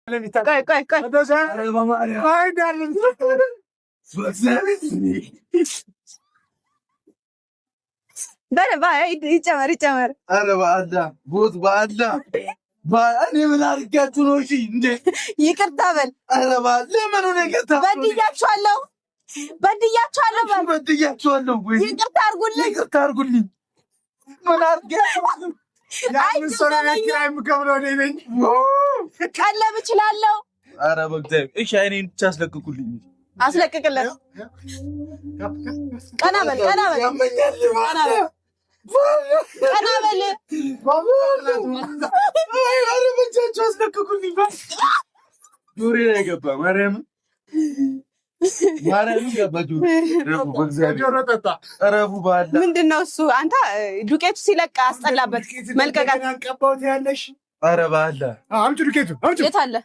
ቆይ ቆይ ቆይ፣ በደንብ ይጨመር ይጨመር። ኧረ በአላህ ቦት በአላህ፣ እኔ ምን አድርጊያችሁ ነው? እሺ እንዴ ይቅርታ በል። ኧረ ለምን ነው ይቅርታ? በድያችኋለሁ፣ በድያችኋለሁ፣ በድያችኋለሁ። ይቅርታ አድርጉልኝ፣ ይቅርታ አድርጉልኝ። ምን አድርጊያችሁ? ቀለብ እችላለሁ። ኧረ በእግዚአብሔር እሺ፣ አይኔን ብቻ አስለቅቁልኝ። አስለቅቅለት። ቀና በል፣ ቀና በል፣ ቀና በል፣ ቀና በል። ኧረ በእጃቸው አስለቅቁልኝ። ጆሮዬ ላይ ገባ። ማርያምን ማርያምን ገባ ጆሮዬ። እረፉ በአላህ። ምንድን ነው እሱ? አንተ ዱቄቱ ሲለቅ አስጠላበት መልቀቃት። ኧረ በአላህ አምጪ ዱቄቱ አምጪ። የት አለ?